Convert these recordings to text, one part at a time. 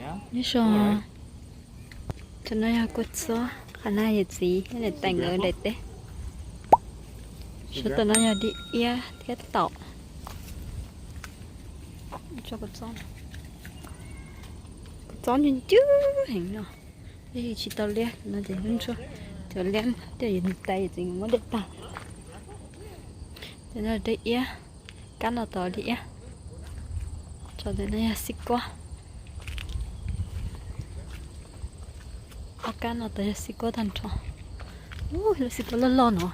Nyob zoo, cov no yog kua txob, qhov no yawm txiv thiab niam tais nkawd daim teb. Sab tom no yog dib iab thiab taum. Kua txob ncw ncw heev no, yog tsis tau liab no ces ntsuab cov liab tej yawm txiv muab dej tag. Cov no dib iab, kab no tod dib iab, cov ntawm no yog xib kuab. Ob kab no tod yog xib kuab tag nrho. Ub, lub xib kuab loj loj no.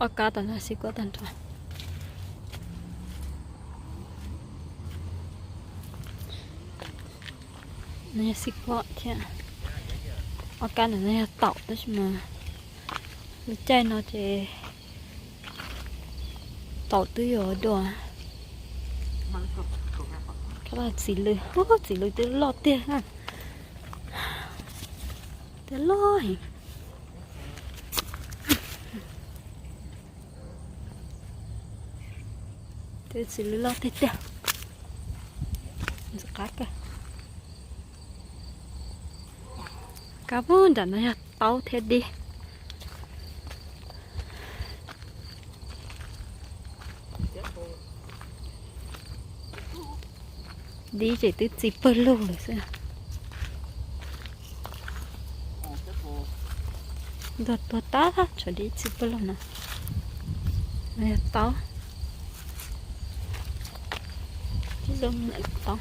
Ob kab tom no xib kuab tag nrho. No yog xib kuab thiab. Ob kab ntawm no yog taum tab sis mas lub caij no ces taum twb yuav dua. Txiv lws, txiv lws twb loj tiag, twb loj heev. Twb txiv lws loj tiag tiag. Ntxim qab kawg. Kab puag nram no yog taub thiab dib. Dib ces twb txi pawg lug lawm xwb. Ntog tuag tag, tshuav dib txi pawg lug no. No yog taub. Taub,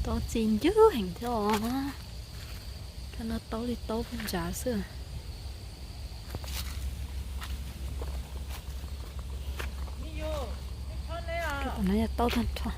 taub txi ncw heev thiab os. Cov no taub li taub puag nrad xwb. Cov no yog taub tag nrho.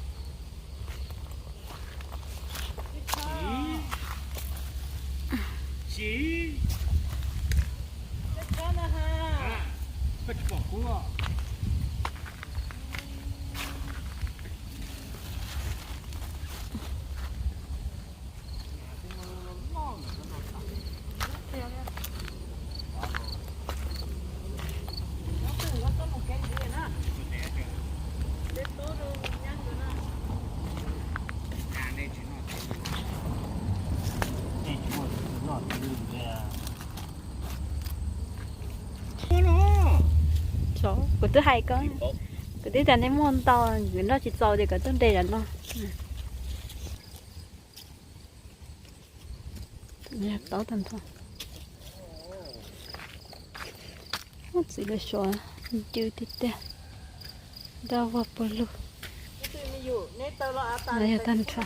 Kuv twb hais koj, kuv twb tias nej muaj ntau, nws noj tsis txaus ces kom tuaj ntes zov no. Taub tag nrho. Txiv lws suav ncw tiag tiag, daj vog pawg lug. No yog tag nrho.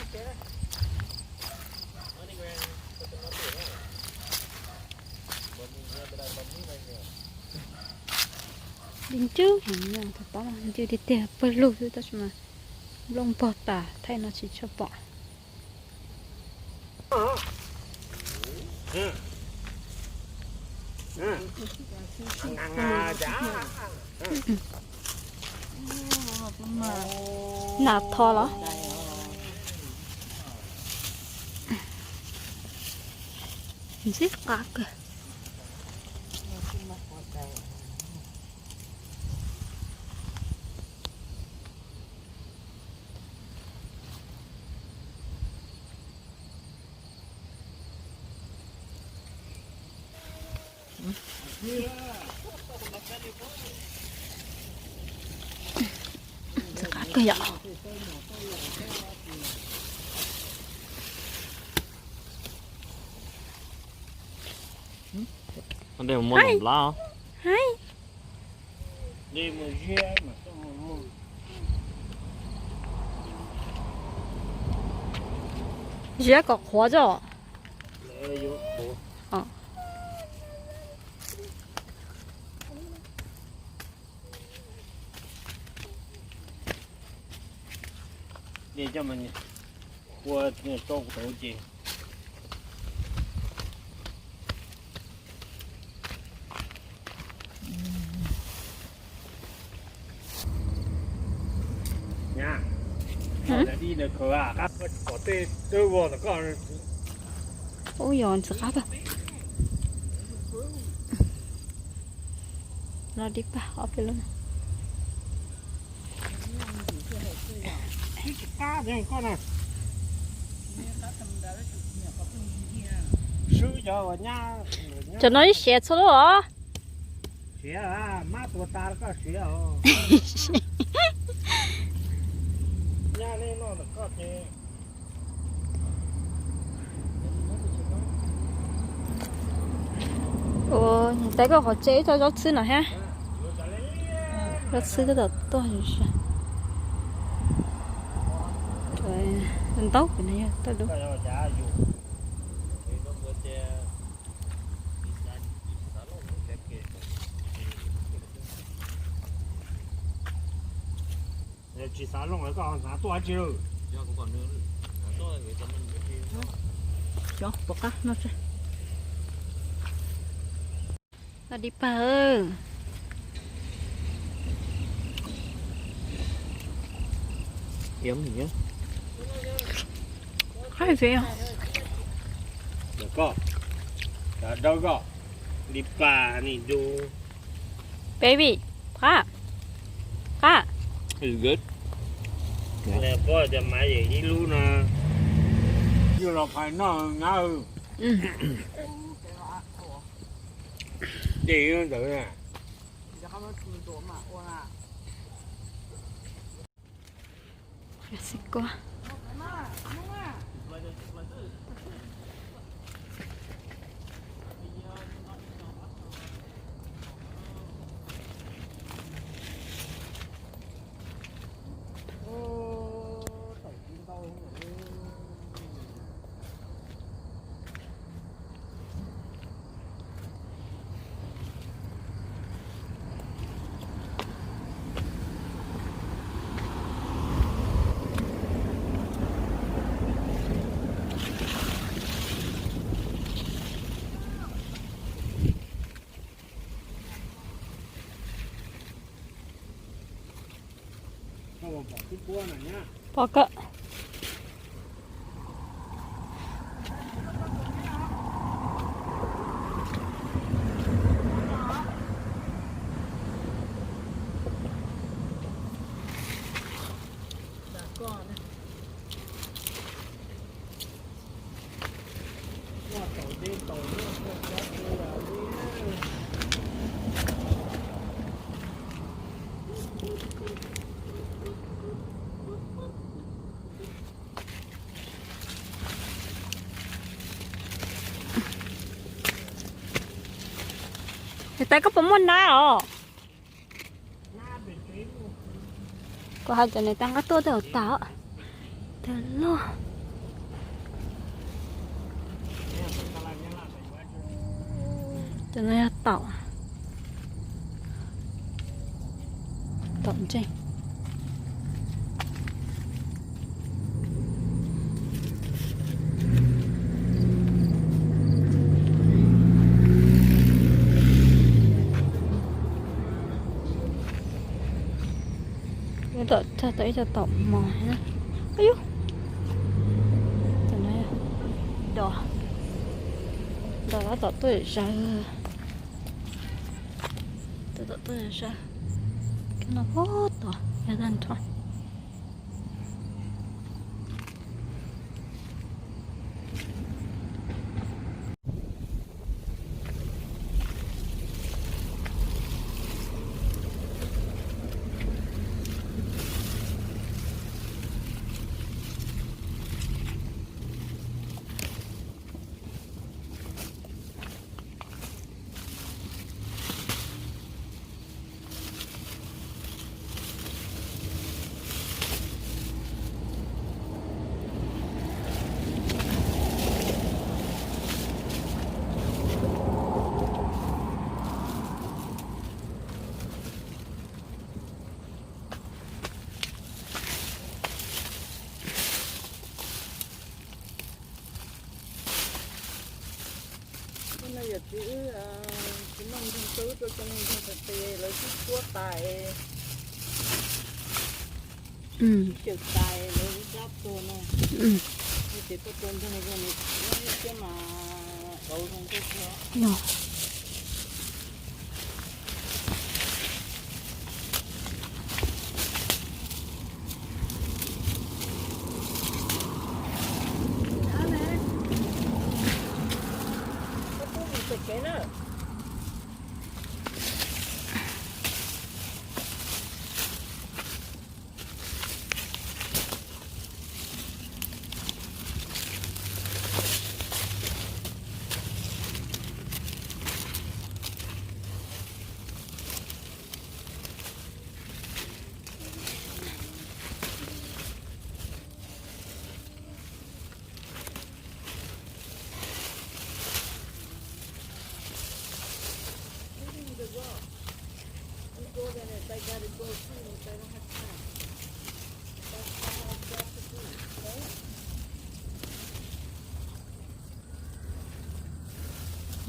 Dib ncw heev, taub ncw tiag tiag, pawg lug xwb tab sis mas nplooj npog tas, thaij no tsis tshua pom. Nas tho los? Ntxim qab kawg. Ntxim qab kawg yom. Haib. Ziab kom qhuav tso. Ub, yog ntxim qab tag. No dib pag ob peb lub. Cov no ib siav txhua lub os. Ua, niam tais koj qhov tsev ib co zaub txhwb no thiab. Zaub txhwb tab tom tuaj. Ntaub kuv no yog tau dub. Tsis xav looj koj hnav tuaj dab tsi lawm. Cov pom qab no tse. Dib pag. Koj, dawb koj, dib pag ni du. Baby, qab, qab. Poj tias mas yem ib lub no. Yog los phais noj na. Dej ntawd. Pom kawm. Niam tais koj puas muaj nab os? Kuv hais cov niam tais nqa tuaj tej hauv tas, tas loj. Cov no yog taum, taum ntseeg. Tab tom txog tau ib co taum mos thiab. Ayu, cov no, dos, dos tab tom tuaj zawg, tab tom tuaj zawg. Cov no puag tod yog tag nrho. Hnub no yog tsis, tsis muaj ntseeg, wb tuaj coj ntseeg tag tes lawv twb tuab tais, cawm tais lawv zab tuag no. Ces tuaj tua ntseeg zoo li thiab mas kauv zoo tuaj tuag.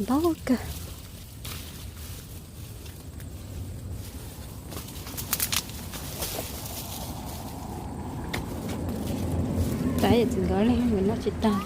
Ntau kawg. Tab tsis nkawd li, nkawd noj tsis tag.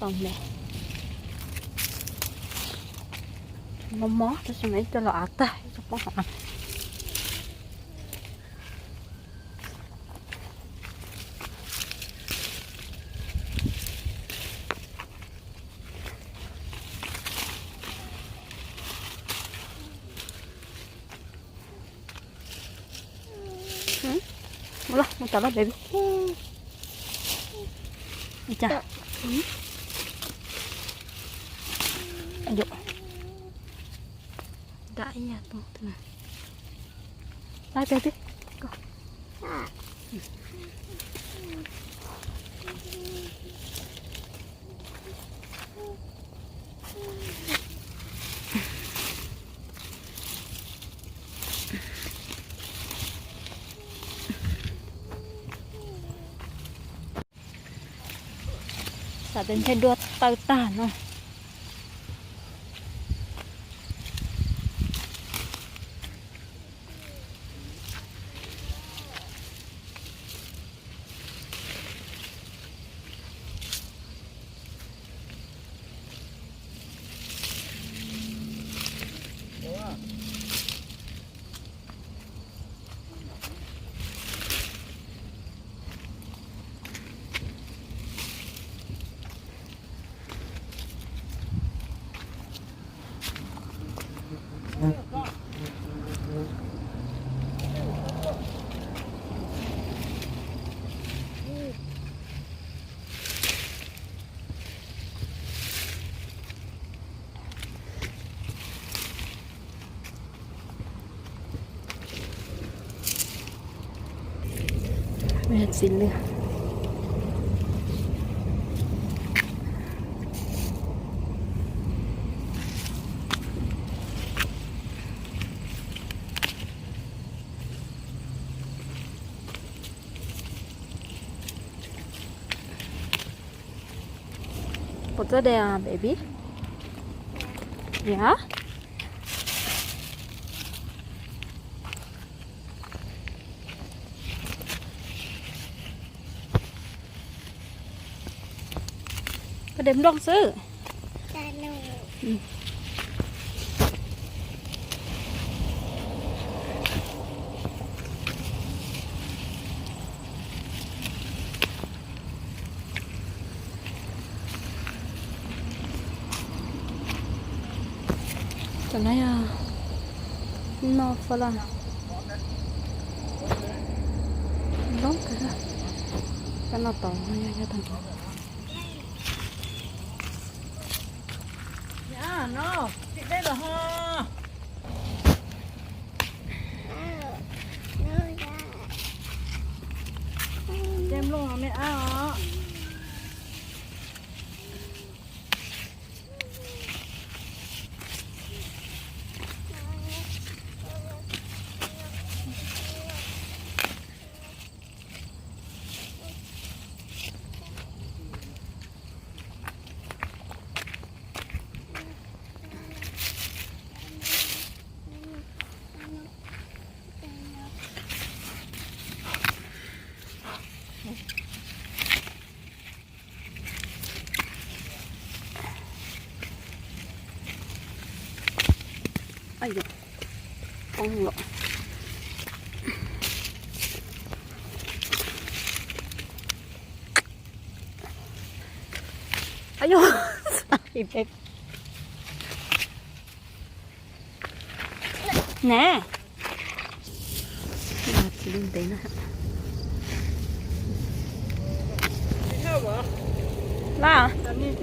Tau me, mob mob tab sis mas ib co los av tag, ib co poob hauv av. Mus los, mus tom los baby. Ua cas? Ua, dam ib yam tus na. Lawv pem twb. Xav tias ntshe dua taw tag no. Txiv lwj. Txawj de baby? Yog. Koj de nplooj xwb. Cov no yog noj faj laj loj kawg. Koj noj tau no yog yog tag nrho. Poob lawm. Ne, tsis lub ntev na. Laj.